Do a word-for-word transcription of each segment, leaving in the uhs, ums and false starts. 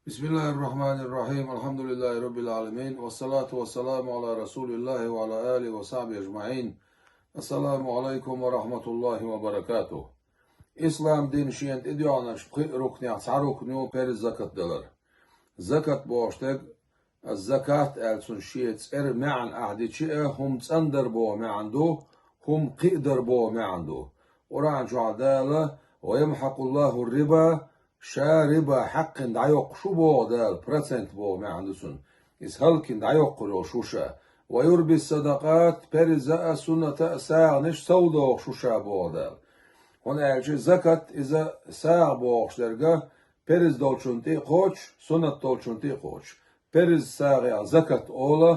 بسم الله الرحمن الرحيم. الحمد لله رب العالمين. والصلاة والسلام على رسول الله وعلى آله وصحبه أجمعين. السلام عليكم ورحمة الله وبركاته. Ислам дин шена тӀедоьгӀначу пхи рукнех цхьа рукн ю перз закат далар. Закат бохуш дерг, аз-закат аьлла цунна шен цӀера маьӀна ахьа дича а, хӀума цӀандар боху маьӀна ду, хӀума кхиадар боху маьӀна ду. Къуръан чохь Дала: «Ва ямхьакъуллаху риба», ша риба хьаькхна дӀайоккхуш ву боху Дала, процент боху маьӀна ду цунна. Иза хӀаллакьхина дӀайоккхур йолуш ву ша. «Ва юрби садакъат», перза а, сунната а сагӀанаш совдохуш ву ша боху Дала. ХӀунда аьлча закат иза сагӀа бохуш дерг перз долчунна тӀе а кхочуш, суннат долчунна тӀе а кхочуш. Перз сагӀех закат олу,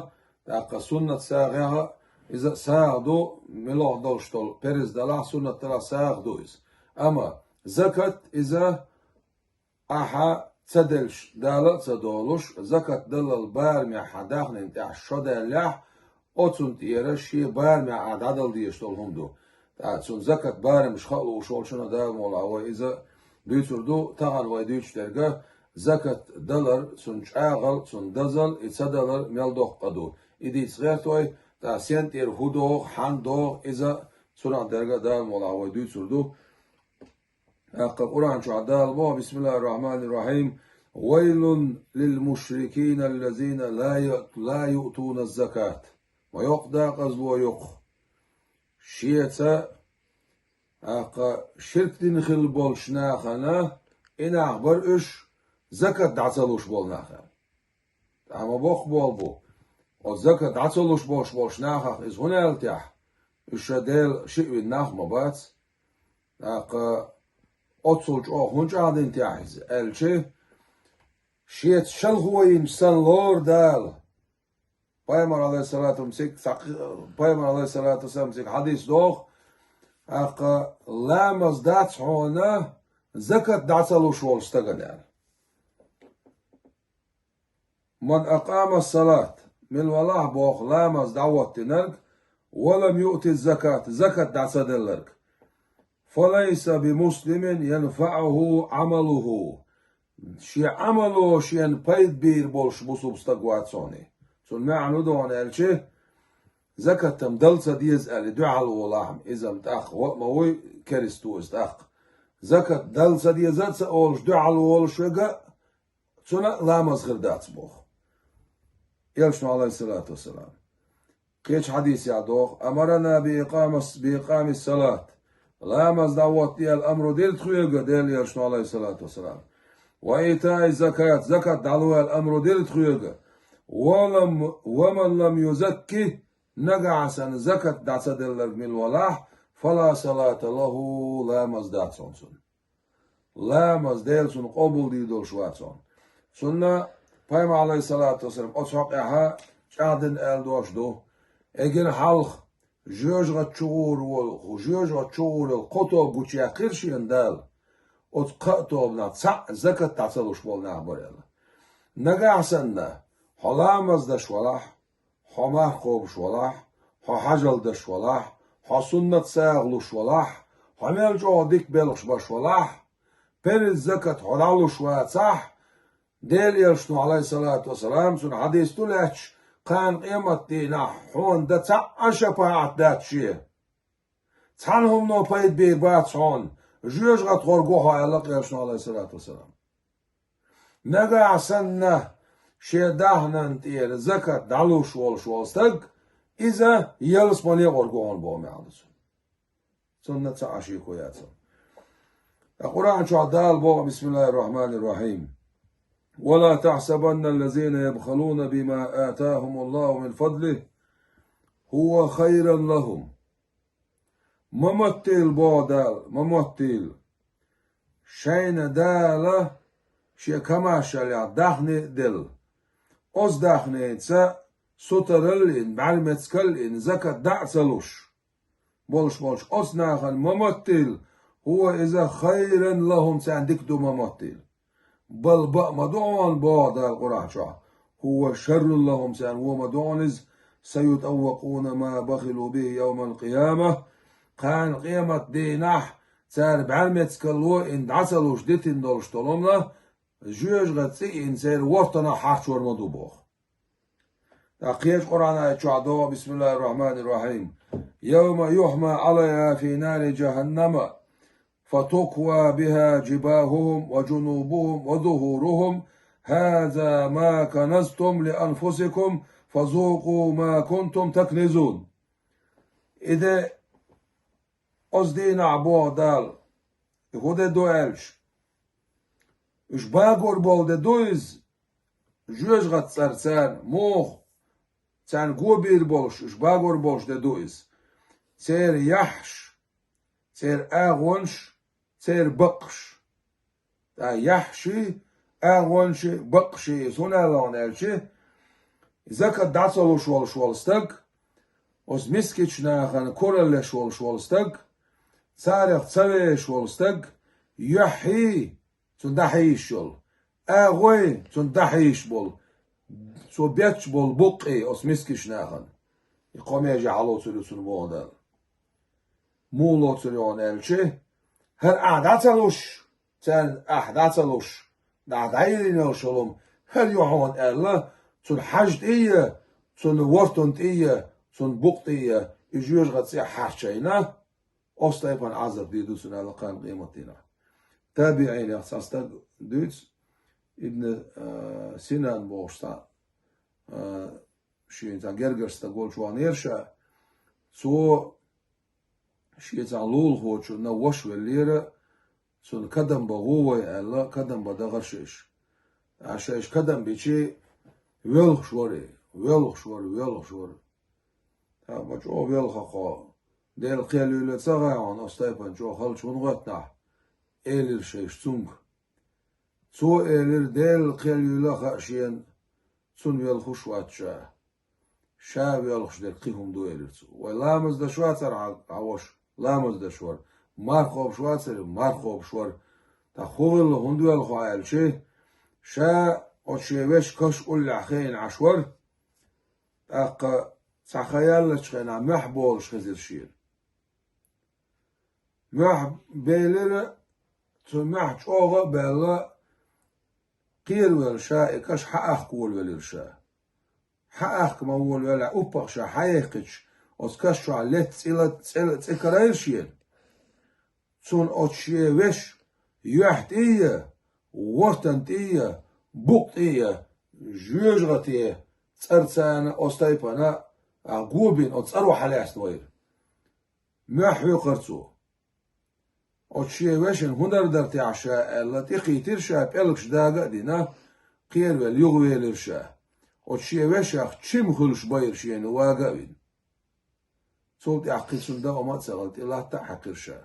тӀаккха суннат сагӀех а иза сагӀа ду, муьлха долуш долу перз далахь, суннат далахь сагӀа ду иза. Амма закат иза ахьа ца деллаш, Дала а ца долуш, закат даллал барамехь хьан даьхнина тӀехь шо даьллехь, оцунна тӀера шен барамехь ахьа дӀадала дезаш долу хӀума ду. ТӀаккха цунна закат барамаш хаа лууш волчунна Дала мукъ лахь вай иза дуьйцур ду, тахана вай дуьйцуш дерг а закат далар, цунна чӀагӀал, цунна дазал, и ца далар мел доккха къа ду. И дийца гӀерта вай, тӀаккха сен тӀера хӀун догӀу, хьан догӀу, иза цунах дерг а Дала мукъ лахь вай дуьйцур ду. ТӀаккха Къуръан чохь Дала боху: «Бисмиллахир-рахманир-рахим. Вайлун лил мушрикина аллазина ла ю-, ла юътуна закат». Ма йоккха декъазло ю-кх шеца, тӀаккха ширк дина хилла болчу нахана, и нах бара уьш, закат дӀа ца луш болу нах. Амма боккха болу бу. Оцу закат дӀа ца луш болуш болчу нахах иза хӀунда аьлла техьа? Уьш ша Дела шиъ вина нах ма бац. ТӀаккха оццул чӀогӀа хӀунда чӀагӀдина техьа иза? Аьлча, шеца шалхо йинчу санна лору Дала. Пайхамар, алейхиссалату вассалам, цига, пайхамар, алейхиссалату вассалам, цига хьадис доху, тӀаккха ламаз дац хьуна, закат дӀа ца луш волчу стагана аьлла. «Ман акъама салат», мила валахь боху ламаз дӀахӀоттинарг, «ва лам юъти закат», закат дӀа ца делларг, «фалайса би муслимин янфаъуху Ӏамалуху». Шен Ӏамало шена пайда бийр болуш бусулба стаг вац хьуна. Цунна маьӀна ду хьуна аьлча, закат-м дала ца деза аьлла, дуьхьал волахь-м, иза-м тӀаккха ваъ ма вуй, керста ву иза тӀаккха. Закат дала ца деза а ца олуш, дуьхьал волуш верг а, цунна а ламаз хир дац боху. Элчано, алейхиссалату вассалам, кхечу хьадисехь доху: «Амарана би икъамас-, би икъамис салат». Ламаз дӀахӀотта аьлла амру дира тхоьга Делан Элчано, алейхиссалату вассалам. «Ва итаи закат», закат дӀало аьлла амру дира тхоьга. «Ва лам, ва ман лам юзакки», нагахь санна закат дӀа ца делларг мила валахь, «фала салата лаху», ламаз дац хьуна цунна. Ламаз Дела цунна къобалдийр долуш вац хьуна. Цунна пайхамар, алейхиссалату вассалам, оцу хьокъехь чӀагӀдина аьлла дош ду: эггара хьалха жоьжахати чу гӀур волу, жоьжахати чу гӀур йолу кхо тоба гучуяьккхира шена Дала. Оцу кхаа тобанах цхьаъ закат дӀа ца луш болу нах бара аьлла. Нагахь санна, хьо ламаз даш валахь, хьо марха кхобуш валахь, хьо хьажал даш валахь, хьо суннат сагӀа луш валахь, хьо мел чӀогӀа дика белхаш баш валахь, перз закат хьо дӀалуш вацахь, Делан Элчано, алейхиссалату вассалам, цуьнан хьадис ду лаьтташ, кхана къематдийнахь хьуна дан цхьа а шапаӀат дац шен. Цхьана хӀумано пайда бийр бац хьуна, жоьжахатхорг ву хьо аьлла Элчано, алейхиссалату вассалам. Нагахь санна шен даьхнина тӀера закат дӀалуш волуш волу стаг, иза ялсамане гӀоргу хьуна боху маьӀна ду цуьнан. Цунна цхьа а шеко яц. Ткъа Къуръан чохь Дала боху: «Бисмиллахир-рахманир-рахим. Ва ла тахсабанна аллазина ябхалуна бима атахумуллаху мин фадлихи хува хайран лахум». Ма моттийла, боху Дала, ма моттийла. Шайна Дала шен камашшаллех даьхни а делла, оцу даьхница сутараллин, бӀаьрмецкаллин, закат дӀа а ца луш болуш болчу оцу нахана ма моттийла, хӀува иза хайран лахӀум, царна дика ду ма моттийла. Бал баа ма ду хьуна, боху Дала Къуръан чохь. ХӀува шаррун лахӀум, царна вон ма ду хьуна иза, саютӀаввакъуна ма бахилу бихӀи явмал къияма. Кхана къематдийнахь цара бӀаьрмецкалло и дӀа ца луш дитина долуш долу хӀума, жоьжахати цӀийнан церан вортанах хьарчор ма ду боху. ТӀаккха кхечу Къуръан аят чохь догӀу: بسم الله الرحمن الرحيم. يوم يحمى عليها في نار جهنم فتكوى بها جباههم وجنوبهم وظهورهم هذا ما كنزتم لأنفسكم فذوقوا ما كنتم تكنزون. И де оцу дийнахь боху Дала, и хӀун де ду аьлча, уьш багор болу де ду иза, жоьжахати цӀарца, муха царна го бийр болуш, уьш багор болуш де ду иза. Церан яххьаш, церан агӀонаш, церан баккхаш. ТӀаккха яххьаший, агӀонаший, баккхаший иза хӀунда аьлла хьуна аьлча, закат дӀа ца луш волуш волу стаг, оцу мискачу нахана кураллеш волуш волу стаг, царах ца вешаш волу стаг, юьххьий, цунна дӀахьийзаш йолу, агӀой, цунна дӀахьийзаш болу, цо бетташ болу буккъий оцу мискачу нахана. И кхо меже хьалоцур ю цунна боху Дала. Муха лоцур ю хьуна аьлча, хӀара ахь дӀа ца луш, царна ахь дӀа ца луш, дӀа дӀайиллина йолу шолгӀа, хӀара ю хьуна аьлла, цунна хьажа тӀе а, цунна вортан тӀе а, цунна букъа тӀе а, и жоьжахати цӀе хьарчийна, оцу тайпана Ӏазап дийр ду цунна аьлла кхана къематдийнахь. ТабиӀинех цхьа стаг дуьйцу, Ибн, а, Синан бохуш цхьа, а, шен цхьа гергара стаг волчу ваханера ша, цо шен цхьа лулахочунна ваша веллера, цунна кадам бан гӀо вай аьлла, кадам бан дахара шаьш. Ткъа шаьш кадам бичи, воьлхуш вара, воьлхуш вара, воьлхуш вара. ТӀаккха чӀогӀа воьлху хьо, Делан кхел юьйле ца гӀай хьуна, оцу тайпана чӀогӀа халчу хӀунда гӀоьттинахь, элира шаьш цуьнга. Цо элира, Делан кхел юьйла хаьа шена, цунна воьлхуш вац ша. Ша воьлхуш дерг кхин хӀума ду, элира цо. Вай ламаз деш вацара хьан, хьан ваша? Ламаз деш вара. Марха кхобуш вацара? Марха кхобуш вара. ТӀаккха хӀун хилла, хӀунда воьлху хьо аьлча, ша оцу шен вешан каш уллехь хиъна Ӏаш вара, тӀаккха цхьа хан яьллачу хенахь мохь болуш хезира шена. Мохь белира, цу мохь чӀогӀа а баьлла, кхеравелла ша и каш хьаахка волавелира ша. Хьаахка ма волавеллехь, уппах ша хьаехкича, оцу каш чохь летта цӀила, цӀе, цӀе карийра шена. Цунна оцу шен вешан юьхь тӀе а, вортан тӀе а, букъ тӀе а, жоьжахати цӀарца оцу тайпана, а, го бина оцу цӀаро хьалаьцна вайра. Мохь хьоькхура цо. Оцу шен вешан хӀун дар дара техьа ша аьлла, тӀекхийтира ша, пӀелгаш дага а дина, кхеравелла юхавелира ша. Оцу шен вешах чим хуьлуш байра шена вага а вина. Цул тӀаьхьа кхин цунна дан а ма ца хилла, тӀе латта а хьаькхира ша.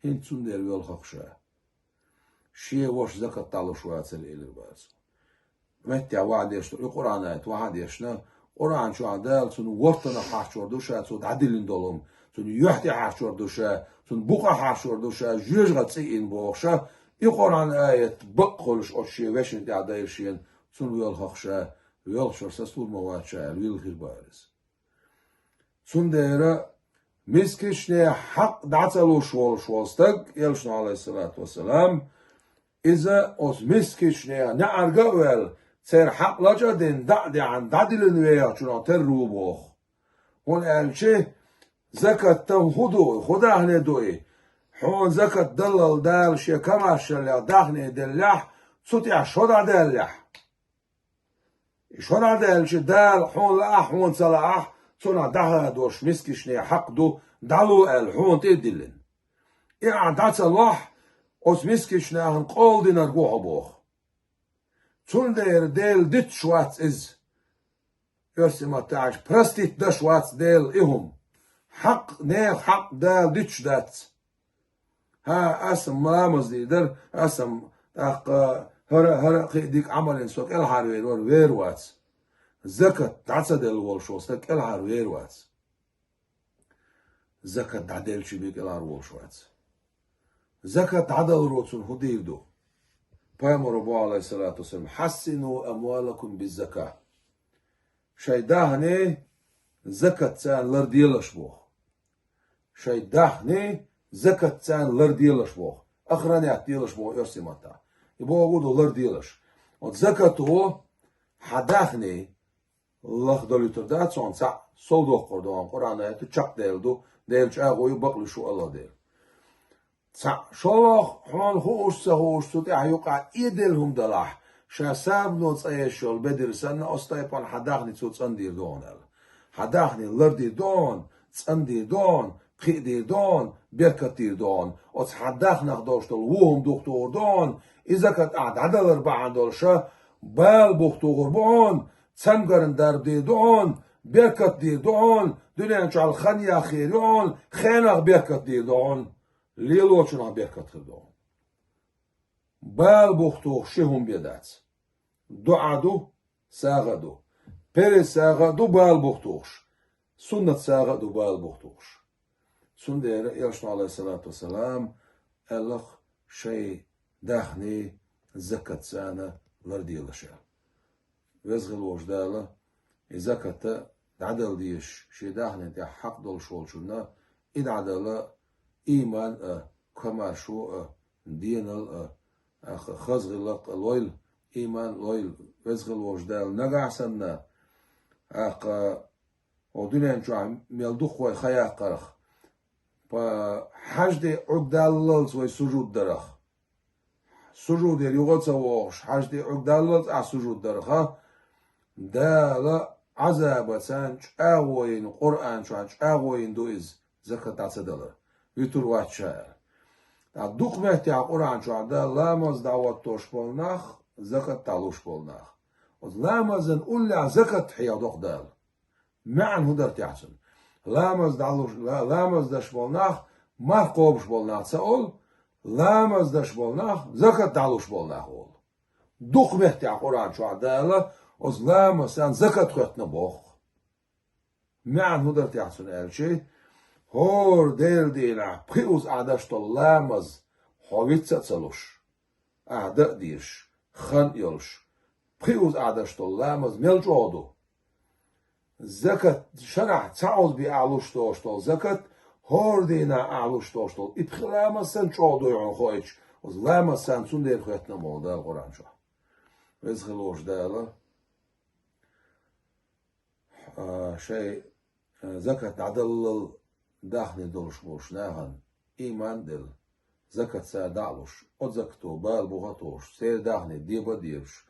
ХӀинца цундела воьлху-кх ша. Шен ваша закат дӀалуш вацара, элира бара цо. Меттехь вахьа дешна, и Къуръан аят вахьа дешна, Къуръан чохь Дала цунна вортанах хьарчор ду ша, цо дӀадиллина долу хӀума, цунна юьхь тӀе хьарчор ду ша, цунна букъа хьарчор ду ша, жоьжахати цӀе йина боху ша, и Къуръан аят бакъ хуьлуш оцу шен вешина тӀехь дайра шена, цунна воьлху-кх ша, воьлхуш вара, сан сур ма вац ша аьлла, вилла хир бара иза. Цундела мискачийн хьакъ дӀа ца луш волуш волу стаг, элчано, Ӏалайхиссалату вассалам, иза оцу мискачийн неӀарга а ваьлла, церан хьакъ лачкъа а дина, дӀа а деана, дӀадиллина вехачунах терра ву боху. ХӀунда аьлча закат хӀун ду, хӀун даьхни ду и? Хьуна закат даллал Дала шен комаьршаллех даьхни деллехь, цу тӀехь шо дӀадаьллехь. И шо дӀадаьлча, Дала хьуна лаахь, хьуна ца лаахь, цунах дӀахадош мискачийн хьакъ ду, дӀало аьлла, хьуна тӀе а диллина. И ахь дӀа ца лохь, оцу мискачу нахана къола динарг ву хьо боху. Цундела Дела дуьтуш вац иза. Оьрсийн маттахь аьлча, простить деш вац Дела и хӀума. Хьакъ, нехан хьакъ Дала дуьтуш дац. ХӀа, аса ламаз дийр дара, аса тӀаккха хӀара, хӀара а кхин а дика Ӏамал йина со кӀелхьарвер вара, вер вац. Закат дӀа ца делла волуш волу стаг кӀелхьарвер вац. Закат дӀаделча бен кӀелхьарволуш вац. Закат дӀадаларо цунна хӀун дийр ду? Пайхамаро боху, Ӏалайхиссалату вассалам: «Хьассину амвалакум биззака». Шайн даьхни закатца ларделаш боху. Шайн даьхни закатца ларделаш боху. Охранять делаш боху оьрсийн маттахь. И боху ду ларделаш. Оцу закато хьан даьхни лахдолуьйтур дац хьуна, цхьаъ сов доккхур ду хьуна, Къуръан аят чекхдевлла ду, Делан чӀагӀо ю, бакълуьйш ву АллахӀ Дела. Цхьаъ, шолгӀа хьуна хууш а, ца хууш а, цу тӀехь юкъахь эделла хӀума далахь, ша сабано цӀа еш йолу бедар санна, оцу тайпана хьан даьхни цо цӀандийр ду хьуна аьлла. Хьан даьхни лардийр ду хьуна, цӀандийр ду хьуна, кхиадийр ду хьуна, беркат дийр ду хьуна. Оцу хьан даьхнех долуш долу вон хӀума духтур ду хьуна, и закат ахь дӀадалар бахьана долуш а, бала бухтухур бу хьуна, цамгарна дарба дийр ду хьуна, беркат дийр ду хьуна, дуьнен чохь хан яхйийр ю хьуна, хенах беркат дийр ду хьуна, лелочунах беркат хир ду хьуна. Бала бухтухуш ши хӀума бен дац. ДуӀа ду, сагӀа ду. Перез сагӀа ду бала бухтухуш. Суннат сагӀа ду бала бухтухуш. Цундела Элчано, Ӏалайхиссалату вассалам, аьлла-кх шайн даьхни закат царна ларделаш аьлла. Веза хила волчу Дала и закат дӀадала дезаш, шен даьхнина тӀехь хьакъ долуш волчунна и дӀадала ийман а, комаьршо а, денал а, тӀаккха хаза гӀиллакх а лойла, ийман а лойла, Веза хила волчу Дала нагахь санна, тӀаккха хӀокху дуьнен чохь мел дукха вай хан яккхарх, па-, хьажде Ӏуьрг даллалц вай сужуд дарах, сужудера юха а ца вогӀуш, хьажде Ӏуьрг даллалц ахь сужуд дарха, Дала Ӏазабаца чӀагӀо йина, Къуръан чохь чӀагӀо йина ду иза, закат дӀа ца далар, вуьтур вац ша аьлла. ТӀаккха дукха меттехь Къуръан чохь Дала ламаз дӀахӀоттош болу нах, закат дӀалуш болу нах. Оцу ламазан уллехь закат хьехадо-кх Дала. МаьӀна хӀун дара техь цуьнан? Ламаз дӀалуш, ла-, ламаз даш болу нах, марха кхобуш болу нах ца олу, ламаз даш болу нах, закат дӀалуш болу нах олу. Дукха меттехь Къуръан чохь Дала оцу ламазан закат хоьттина боху. МаьӀна хӀун дара техь цуьнан аьлча, хӀора Делан дийнахь пхиузза ахь даш долу ламаз хьо вицца а ца луш, ахь дан а дезаш, хан а йолуш, пхиузза ахь даш долу ламаз мел чӀогӀа ду? Закат, шарахь цхьа оза бен ахь луш долуш долу закат, хӀора дийнахь ахь луш долуш долу и пхи ламаз санна чӀогӀа дуй хьуна хоуьйтуш, оцу ламаз санна цундела хоьттина а боху Дала Къуръан чохь. Веза хила волчу Дала, а, шайн, а, закат дӀадаллал даьхни долуш болуш нахана ийман а делла, закат цара дӀа а луш, оцу закато бала буха а тухуш, церан даьхни деба а дебаш,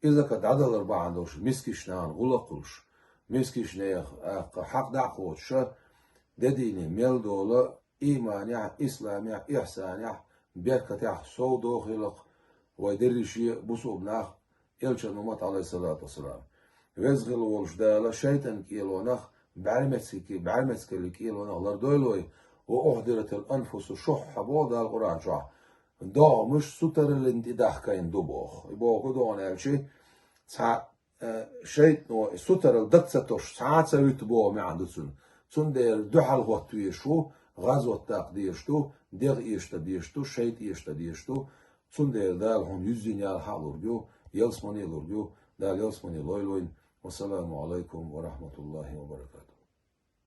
и закат дӀадалар бахьана долуш мискачу нахана гӀуллакх а луш, мискачу нехан, тӀаккха хьакъ дӀа а кхочуш, де дийне мел долу ийманехь, исламехь, ихьсанехь, беркатехь сов дохийла-кх вай дерриге а бусулба нах, Элчан уммат, Ӏалайхиссалату вассалам. Веза хила волуш Дала шайтӀан кӀелонах, бӀаьрмецкий-, бӀаьрмецкаллин кӀелонах лардойла вай, ва ухдиратил анфусу шухха боху Дала Къуръан чохь. ДогӀмаш сутараллин тӀе дахкийна ду боху. И боху ду хьуна аьлча, цхьа, э, шайтӀано и сутаралла дага ца тосуш, цхьа а ца вуьту боху маьӀна ду цуьнан. Цундела дуьхьал хӀотта везаш ву, гӀазот даккха дезаш ду, дегӀ эшдан дезаш ду, шайтӀа эшдан дезаш ду. Цундела Дала хьуна юьззина ял хьалург ю, ялсамане лург ю, Дала ялсамане лойла вайна. Вассаламу Ӏалайкум ва рахьматуллахӀи ва баракатухӀ.